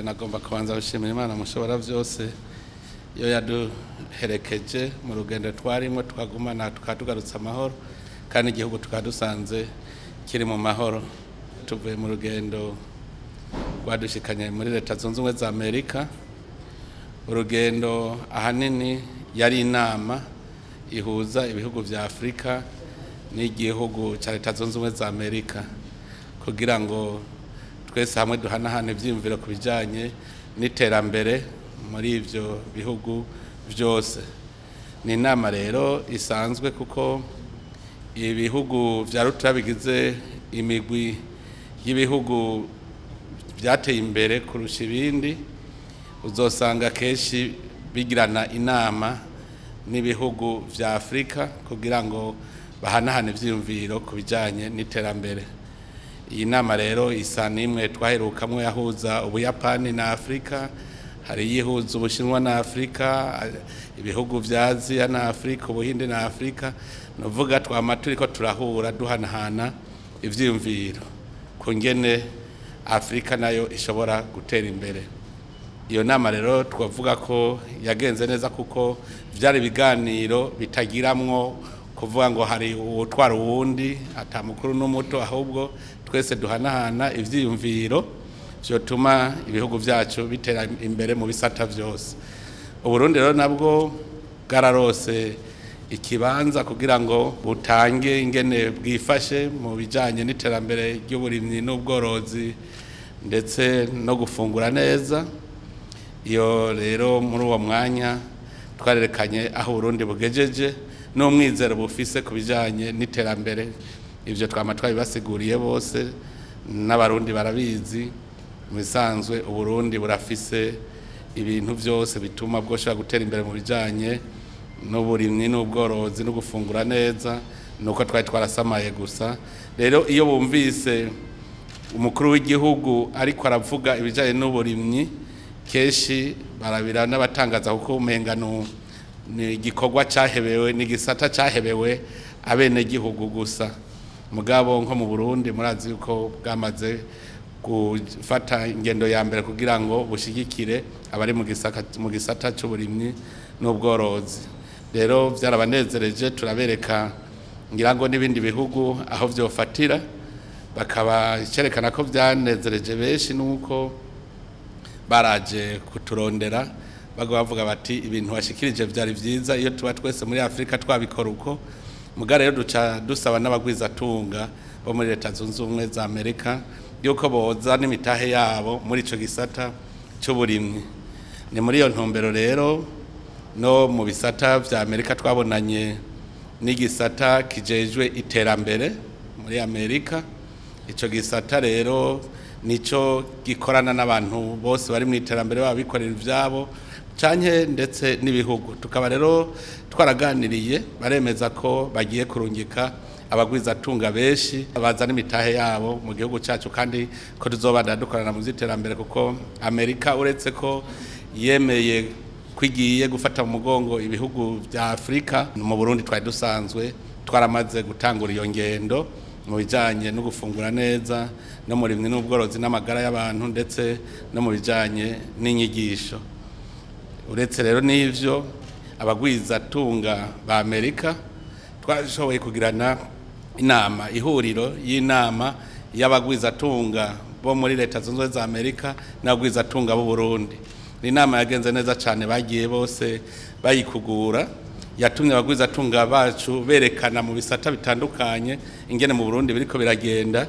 mbere nagomba kubanza gushimira Imana mushobora byose iyo yaduherekeje mu rugendo twarimo, tukagumana, tukatugarutsa amahoro, kandi igihugu tukadusanze kiri mu mahoro. Tuvuye mu rugendo rwadushikanye muri Leta Zunze Ubumwe za Amerika. Urugendo ahanini yari inama ihuza ibihugu vya Afrika n'igihugu cya Leta Zunze Ubumwe za Amerika kugira ngo twese hamwe duhanahane ivyiyumviro ku bijanye n'iterambere muri ivyo bihugu vyose. Ni inama rero isanzwe kuko ibihugu vya rutura bigize imigwi y'ibihugu vyateye imbere kurusha ibindi, uzosanga kenshi bigirana inama n'ibihugu vya Afrika kugira ngo bahanahane ivyiyumviro ku bijanye n'iterambere. Iyi nama rero isa n'imwe twaherukamwo yahuza Ubuyapani na Afrika, hari iyihuza Ubushinwa na Afrika, ibihugu vya Aziya na Afrika, Ubuhinde na Afrika. Nuvuga twama turiko turahura duhanahana ivyiyumviro ku ngene Afrika nayo ishobora gutera imbere. Iyo nama rero twavuga ko yagenze neza kuko vyari ibiganiro bitagiramwo kuvuga ngo hari uwutwara uwundi, ata mukuru n'umuto, ahubwo twese duhanahana ivyiyumviro vyotuma ibihugu vyacu bitera imbere mu bisata vyose. Uburundi rero nabwo bwararose ikibanza kugira ngo butange ingene bwifashe mu bijanye n'iterambere ry'uburimyi n'ubworozi ndetse no gufungura neza. Iyo rero muri uwo mwanya twarerekanye aho Uburundi bugejeje n'umwizero bufise ku bijanye n'iterambere. Ivyo twama twabibasiguriye bose n'abarundi barabizi. Mu bisanzwe Uburundi burafise ibintu vyose bituma bwoshobora gutera imbere mu bijanye n'uburimyi n'ubworozi no gufungura neza, nuko twari twarasamaye gusa. Rero iyo bumvise umukuru w'igihugu ariko aravuga ibijanye n'uburimyi, kenshi barabira n'abatangaza kuko umenga ni igikorwa cahebewe, ni igisata cahebewe abenegihugu gusa. Mugabo nko mu Burundi murazi yuko bwamaze gufata ingendo ya mbere kugira ngo bushigikire abari mu gisata c'uburimyi n'ubworozi. Rero vyarabanezereje, turabereka ngira ngo n'ibindi bihugu aho vyofatira, bakaba cerekana ko vyanezereje benshi nuko baraje kuturondera bago bavuga bati ibintu washikirije vyari vyiza, iyo tuba twese muri Afrika twabikora uko. Muga rero duca dusaba n'abagwizatunga bo muri Leta Zunze Ubumwe za Amerika yuko boza n'imitahe yabo muri ico gisata c'uburimyi. Ni muri iyo ntumbero rero no mu bisata vya Amerika twabonanye n'igisata kijejwe iterambere muri Amerika. Ico gisata rero nico gikorana n'abantu bose bari mu iterambere, babikorera ivyabo canke ndetse n'ibihugu. Tukaba rero twaraganiriye, baremeza ko bagiye kurungika abagwizatunga benshi bazana imitahe yabo mu gihugu cacu, kandi ko tuzobandanya dukorana mu vy'iterambere, kuko Amerika uretse ko yemeye kwigiye gufata mu mugongo ibihugu vya Afrika, mu Burundi twari dusanzwe twaramaze gutangura iyo ngendo mu bijanye no gufungura neza no mu burimyi n'ubworozi n'amagara y'abantu ndetse no mu bijanye n'inyigisho. Uretse rero n'ivyo, abagwizatunga ba Amerika twashoboye kugirana inama, ihuriro y'inama y'abagwizatunga bo muri Leta Zunze Ubumwe za Amerika n'abagwizatunga b'u Burundi. Ni inama yagenze neza cane, bagiye bose bayikugura, yatumye abagwizatunga bacu berekana mu bisata bitandukanye ingene mu Burundi biriko biragenda,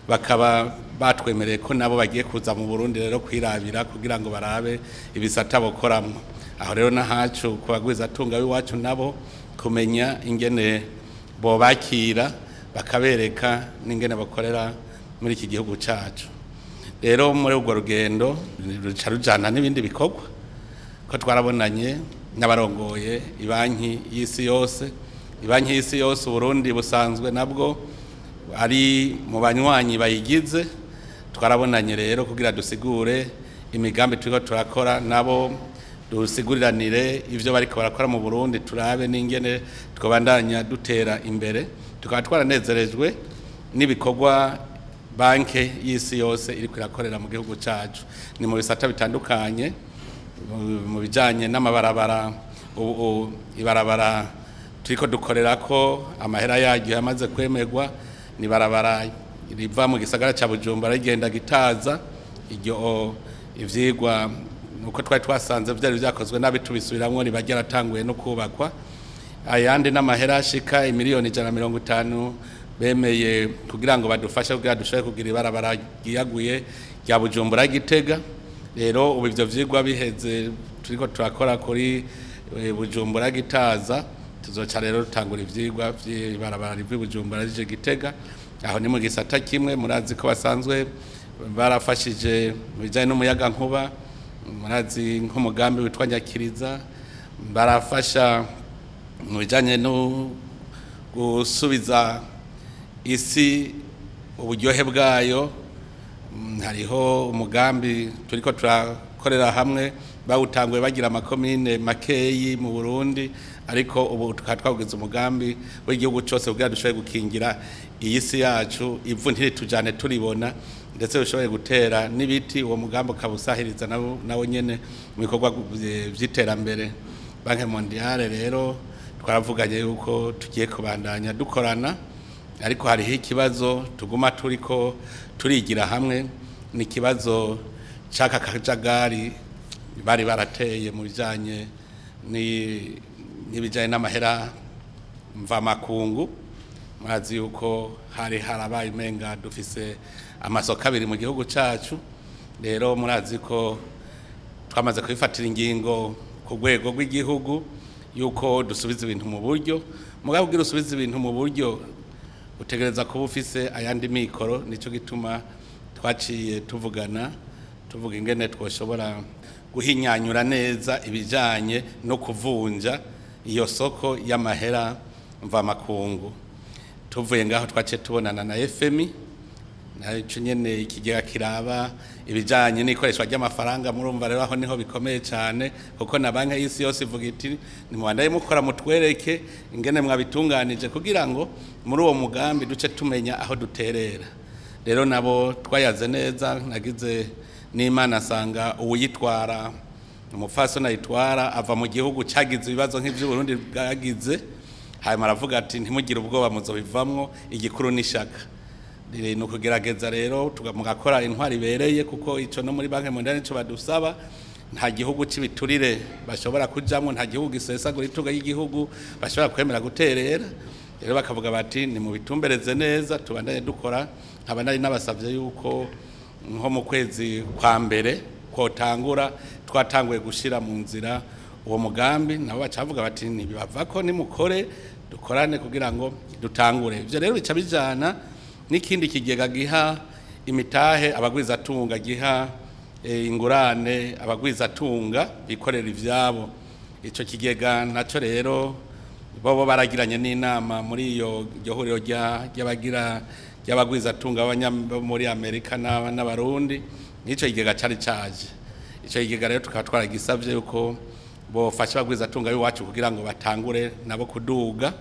bakaba batwemereye ko nabo bagiye kuza mu Burundi rero kwirabira kugira ngo barabe ibisata bokoramwo. Aho rero nahacu ku bagwizatunga b'iwacu nabo kumenya ingene bobakira, bakabereka n'ingene bakorera muri iki gihugu cacu. Rero muri urwo rugendo ruca rujana n'ibindi bikorwa, ko twarabonanye n'abarongoye ibanki y'isi yose. Ibanki y'isi yose Uburundi busanzwe nabwo ari mu banywanyi bayigize. Twarabonanye rero kugira dusigure imigambi turiko turakora, nabo dusiguriranire ivyo bariko barakora mu Burundi, turabe n'ingene twobandanya dutera imbere. Tukaba twaranezerejwe n'ibikorwa Banke y'isi yose iriko irakorera mu gihugu cacu. Ni mu bisata bitandukanye, mu bijanye n'amabarabara, ubu ibarabara turiko dukorera ko amahera yaryo yamaze kwemerwa ni barabara riva mu gisagara ca Bujumbura rigenda Gitaza. Iryo ivyigwa nuko twari twasanze vyari vyakozwe nabi tubisubiramwo, riba ryaratanguye no kubakwa. Ayandi n'amahera ashika imiliyoni 150 bemeye kugira ngo badufashe kugira dushobore kugira ibarabara ryiyaguye rya Bujumbura Gitega. Rero ubu ivyo vyigwa biheze turiko turakora kuri Bujumbura Gitaza, tuzoca rero dutangura ivyigwa vy'ibarabara riva Bujumbura rije Gitega. Aho ni mu gisata kimwe. Murazi ko basanzwe barafashije mu bijanye n'umuyagankuba, murazi nk'umugambi witwa Nyakiriza, barafasha mu bijanye no gusubiza isi uburyohe bwayo. Hariho umugambi turiko turakorera hamwe, bawutanguye bagira amakomine makeyi mu Burundi, ariko ubu tukaba twawugize umugambi w'igihugu cose kugira dushobore gukingira iyi si yacu, ivu ntiritujane turibona, ndetse dushobore gutera n'ibiti. Uwo mugambi ukaba usahiriza nawo nyene mu bikorwa vy'iterambere. Banque Mondiale rero twaravuganye yuko tugiye kubandanya dukorana, ariko hariho ikibazo tuguma turiko turigira hamwe, ni ikibazo c'aka kajagari bari barateye mu bijanye n'ibijanye n'amahera mvamakungu. Murazi yuko hari harabaye umenga dufise amasoko abiri mu gihugu cacu. Rero murazi ko twamaze kubifatira ingingo ku rwego rw'igihugu yuko dusubiza ibintu mu buryo. Mugabo kugira usubize ibintu mu buryo utegereza kuba ufise ayandi mikoro. Nico gituma twaciye tuvugana, tuvuga ingene twoshobora guhinyanyura neza ibijanye no kuvunja iyo soko y'amahera mvamakungu. Tuvuye ngaho twaciye tubonana na FMI, naco nyene ikigega kiraba ibijanye n'ikoreshwa ry'amafaranga. Murumva rero aho niho bikomeye cyane, kuko na banki y'isi yose ivuga iti nimubandaye mukora mutwereke ingene mwabitunganije kugira ngo muri uwo mugambi duce tumenya aho duterera. Rero nabo twayaze neza, nagize n'Imana asanga uwuyitwara umupfasoni ayitwara ava mu gihugu cagize ibibazo nk'ivyo Burundi bwagize. Hanyuma aravuga ati ntimugire ubwoba muzobivamwo, igikuru n'ishaka. Ni ukugerageza rero mugakora intwari ibereye, kuko ico no muri Banque Mondiale nico badusaba. Nta gihugu c'ibiturire bashobora kujamwo, nta gihugu gisesagura itunga y'igihugu bashobora kwemera guterera. Rero bakavuga bati ni mubitumbereze neza tubandanye dukora. Nkaba nari nabasavye yuko nko mu kwezi kwa mbere kotangura twatanguye gushira mu nzira uwo mugambi, nabo bacavuga bati ntibibavako nimukore dukorane kugira ngo dutangure. Ivyo rero bica bijana n'ikindi kigega giha imitahe abagwizatunga, giha ingurane abagwizatunga bikorera ivyabo. Ico kigega naco rero bobo baragiranye n'inama muri iyo huriro ry'abagira ry'abagwizatunga bo muri Amerika n'Abarundi. Nico kigega cari caje. Ico kigega rero tukaba twaragisavye yuko bofasha abagwizatunga b'iwacu kugira ngo batangure nabo kuduga.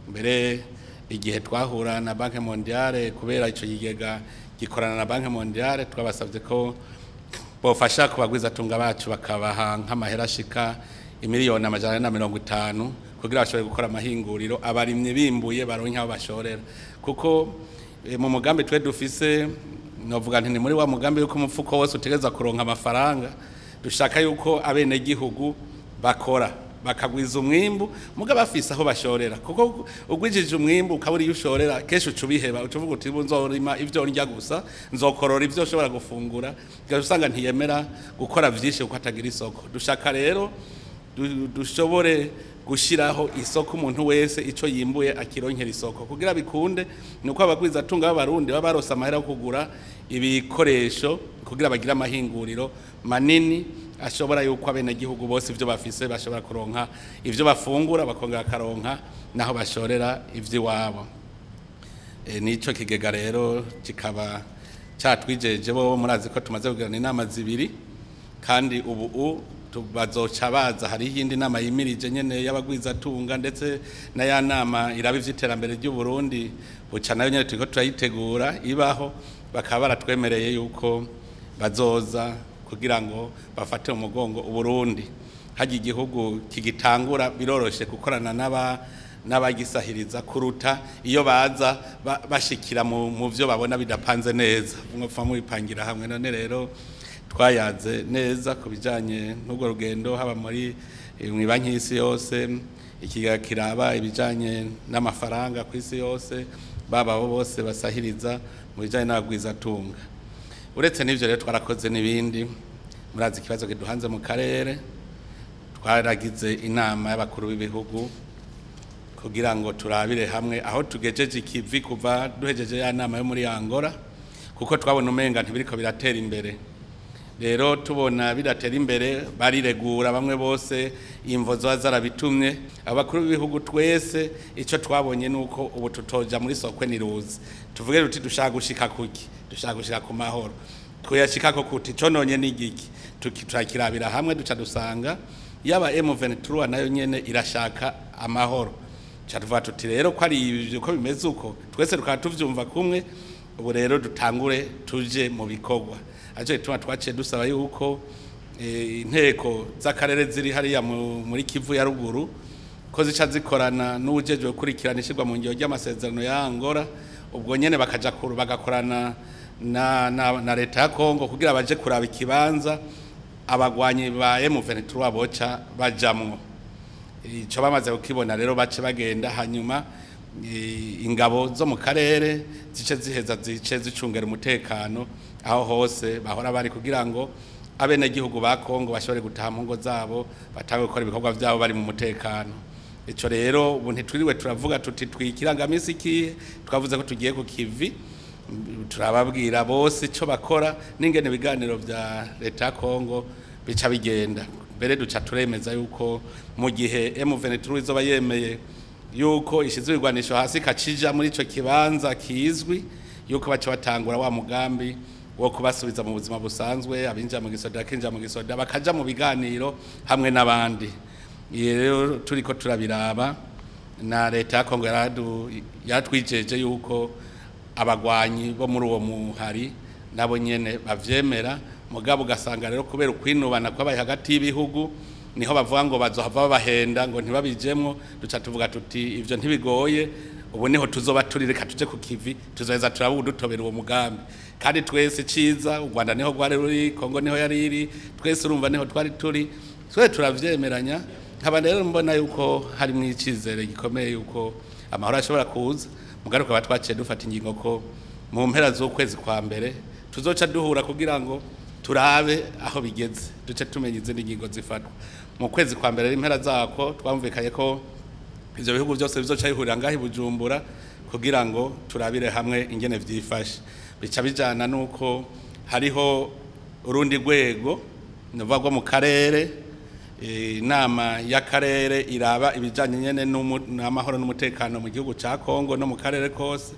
Mbere igihe twahura na Banque Mondiale, kubera ico kigega gikorana na Banque Mondiale, twabasavye ko bofasha ku bagwizatunga bacu bakabaha nk'amahera ashika imiliyoni 450 kugira bashobore gukora amahinguriro, abarimyi bimbuye baronke aho bashorera. Kuko mu mugambi twe dufise, novuga nti ni muri wa mugambi yuko umufuko wose utegereza kuronka amafaranga, dushaka yuko abenegihugu bakora bakagwiza umwimbu muga bafise aho bashorera. Kuko ugwijije umwimbu ukabura iyo ushorera, kenshi uca ubiheba, uca uvuga uti nzorima ivyo ndya gusa, nzokorora ivyo ushobora gufungura, ugaca usanga ntiyemera gukora vyinshi kuko atagira isoko. Dushaka rero dushobore gushiraho isoko, umuntu wese ico yimbuye akironkera isoko. Kugira bikunde nuko abagwizatunga b'Abarundi baba barose amahera yo kugura ibikoresho kugira bagire amahinguriro manini ashobora yuko abenegihugu bose ivyo bafise bashobora kuronka ivyo bafungura, bakongera karonka naho bashorera ivy'iwabo. Nico kigega rero kikaba catwijeje bo. Murazi ko tumaze kugirana inama zibiri, kandi ubu bazoca baza hari iyindi nama yimirije nyene y'abagwizatunga, ndetse na ya nama iraba ivy'iterambere ry'u Burundi buca nayo nyene turiko turayitegura ibaho, bakaba baratwemereye yuko bazoza kugira ngo bafate umugongo Uburundi. Hajya igihugu kigitangura biroroshe gukorana n'abagisahiriza kuruta iyo baza bashikira mu byo babona bidapanze neza, mwopfa mubipangira hamwe. None rero twayaze neza ku bijanye n'urwo rugendo, haba muri banki y'isi yose, ikigega kiraba ibijanye n'amafaranga ku isi yose, baba abo bose basahiriza mu bijanye n'abagwizatunga. Uretse n'ivyo rero twarakoze n'ibindi. Murazi ikibazo kiduhanze mu karere, twaragize inama y'abakuru b'ibihugu kugira ngo turabire hamwe aho tugejeje ikivi kuva duhejeje ya nama yo muri Angola, kuko twabona umenga ntibiriko biratera imbere. Rero tubona bidatera imbere, bariregura bamwe bose imvo zoba zarabitumye. Abakuru b'ibihugu twese ico twabonye nuko ubu tutoja muri sokwe niruzi, tuvuge ruti dushaka gushika kuki, dushaka gushika ku mahoro, tuyashikako kuti cononye n'igiki, turakirabira hamwe duca dusanga yaba M23 nayo nyene irashaka amahoro. Tuvuga tuti rero ko ari ibyo ko bimeze uko twese tukaba tuvyumva kumwe, ubu rero dutangure tuje mu bikorwa. Aje gituma twaciye dusaba yuko inteko z'akarere ziri hariya muri Kivu ya ruguru ko zica zikorana n'uwujejwe gukurikirana ishirwa mu ngiro ry'amasezerano ya Angola, ubwo nyene bakaja bagakorana na leta ya Kongo kugira baje kuraba ikibanza abagwanyi ba M23 boca bajamwo. Ico bamaze kukibona rero bace bagenda, hanyuma ingabo zo mu karere zice ziheza zice zicungera umutekano aho hose bahora bari, kugira ngo abenegihugu ba Kongo bashobore gutaha mu ngo zabo, batange gukora ibikorwa vyabo bari mu mutekano. Ico rero ubu ntitwiriwe turavuga tuti twikirangamisi ikihe, twavuze ko tugiye ku kivi, turababwira bose ico bakora n'ingene ibiganiro vya leta ya Kongo bica bigenda. Mbere duca turemeza yuko mu gihe M23 izoba yemeye yuko ishize ibigwanisho hasi kacija muri ico kibanza kizwi, yuko baca batangura wa mugambi wo kubasubiza mu buzima busanzwe, abinjira mu gisoda kinjira mu gisoda bakaja mu biganiro hamwe n'abandi. Rero turiko turabiraba na leta ya Kongo yatwijeje yuko abagwanyi bo muri uwo muhari nabo nyene bavyemera, mugabo ugasanga rero kubera ukwinubana kwabaye hagati y'ibihugu niho bavuga ngo bazohava babahenda ngo ntibabijemwo. Duca tuvuga tuti ivyo ntibigoye, ubu niho tuzoba turi, reka tuje ku kivi tuzoheza turaba udutobera uwo mugambi. Kandi twese ciza, u Rwanda niho rwari ruri, Kongo niho yari iri, twese urumva niho twari turi, twese turavyemeranya. Nkaba rero mbona yuko harimwo icizere gikomeye yuko amahoro ashobora kuza. Mugaruka batwaciye dufata ingingo ko mu mpera z'ukwezi kwa mbere tuzoca duhura kugira ngo turabe aho bigeze, duce tumenye izindi ngingo zifatwa. Mu kwezi kwa mbere impera zako twamvikanye ko ivyo bihugu byose bizoca bihurira ngaho i Bujumbura kugira ngo turabire hamwe ingene vyifashe. Bica bijana nuko hariho urundi rwego nuvuga rwo mu karere, inama y'akarere iraba ibijanye nyene n'amahoro n'umutekano mu gihugu ca Kongo no mu karere kose.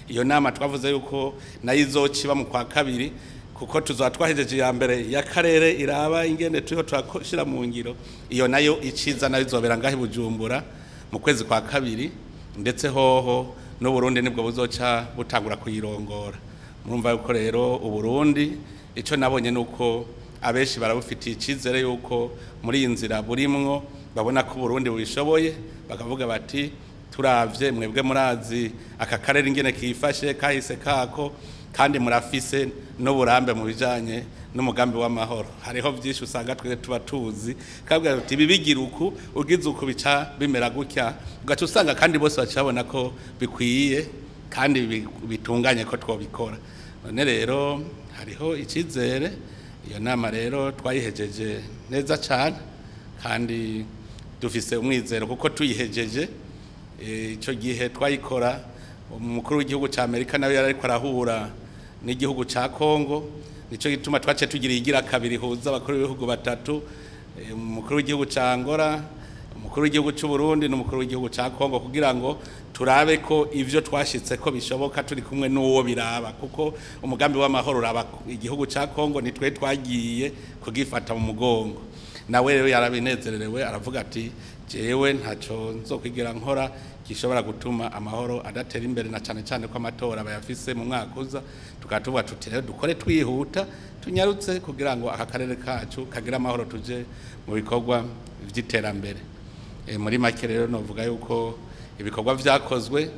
Iyo nama twavuze yuko nayo izociba mu kwa kabiri, kuko tuzoba twahejeje iya mbere y'akarere iraba ingene turiho turashira mu ngiro. Iyo nayo iciza nayo izobera ngaho i Bujumbura mu kwezi kwa kabiri, ndetse hoho n'Uburundi nibwo buzoca butangura kuyirongora. Murumva yuko rero Uburundi ico nabonye nuko abenshi barabufitiye icizere yuko muri iyi nzira burimwo babona ko Uburundi bubishoboye, bakavuga bati turavye mwebwe murazi aka karere ingene kifashe kahise kako, kandi murafise n'uburambe mu bijanye n'umugambi w'amahoro. Hariho vyinshi usanga twe tuba tuzi, kabwira uti ibi bigira uku, ugize uku bica bimera gutya, ugaca usanga kandi bose bacabona ko bikwiye kandi bitunganye ko twobikora. None rero hariho icizere. Iyo nama rero twayihejeje neza cyane kandi dufise umwizero kuko tuyihejeje ico gihe twayikora umukuru w'igihugu ca Amerika nawe yarariko arahura n'igihugu ca Kongo, nico gituma twace tugira igira kabiri huza abakuru b'ibihugu batatu, umukuru w'igihugu ca Angola, umukuru w'igihugu c'u Burundi n'umukuru w'igihugu ca Kongo, kugira ngo turabe ko ivyo twashitse ko bishoboka turi kumwe n'uwo biraba, kuko umugambi w'amahoro uraba igihugu ca Kongo nitwe twagiye kugifata mu mugongo. Nawe rero yarabinezererewe aravuga ati jewe ntaco nzokwigira nkora gishobora gutuma amahoro adatera imbere, na cane cane ko amatora bayafise mu mwaka uza. Tukaba tuvuga tuti rero dukore twihuta, tunyarutse, kugira ngo aka karere kacu kagire amahoro, tuje mu bikorwa vy'iterambere. Muri make rero novuga yuko ibikorwa vyakozwe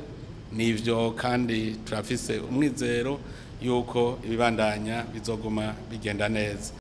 nivyo, kandi turafise umwizero yuko ibibandanya bizoguma bigenda neza.